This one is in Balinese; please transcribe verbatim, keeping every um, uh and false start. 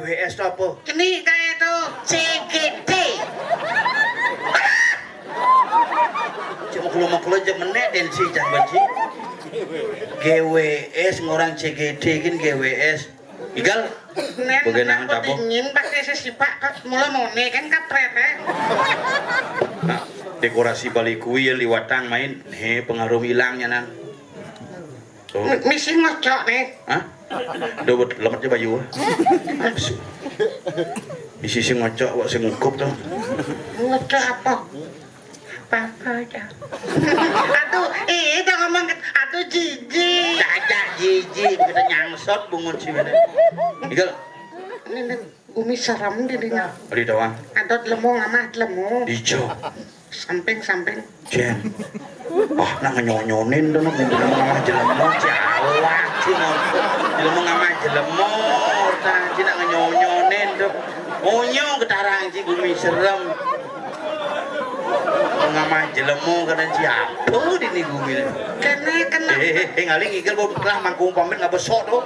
W S to apa? Keni kae to C G D. Cuma kalau mau kalau aja menek tensi jangan benci. G W S ngorang C G D gin G W S. Igal. Nen Bagaimana aku tapo? Dingin pakai sesipak kat mula mone kan kaprete. Nah, dekorasi balik kuil liwatang main. He, pengaruh hilangnya nang. Oh. Mi- Misi ngocok nih. Hah? Dobot lemetnya baju. Misi si ngocok wak sing ngukup tuh. Ngocok apa? Apa aja. Aduh, ih, jangan ngomong gitu. Aduh, jijik. Caca jijik, kita nyangsot bungut sih mana. Igal. Ini nih, gumi serem dirinya. Adi doang. Adot lemu ngamah lemu. Ijo. Samping-samping. Jen. Wah, nak ngenyonyonin tuh, nak ngumpul sama ngamah jelema, ciawak sih ngumpul. Jelema ngamah jelema, tah, Ji nak ngenyonyonin tuh. Onyo ketarang Ji gumi serem. Ngamah jelema kadang siapa di ni gumi. Kena, kena. Eh, eh, eh, eh, ngaling igel, bo, lah mangkung pamit nggak besok tuh.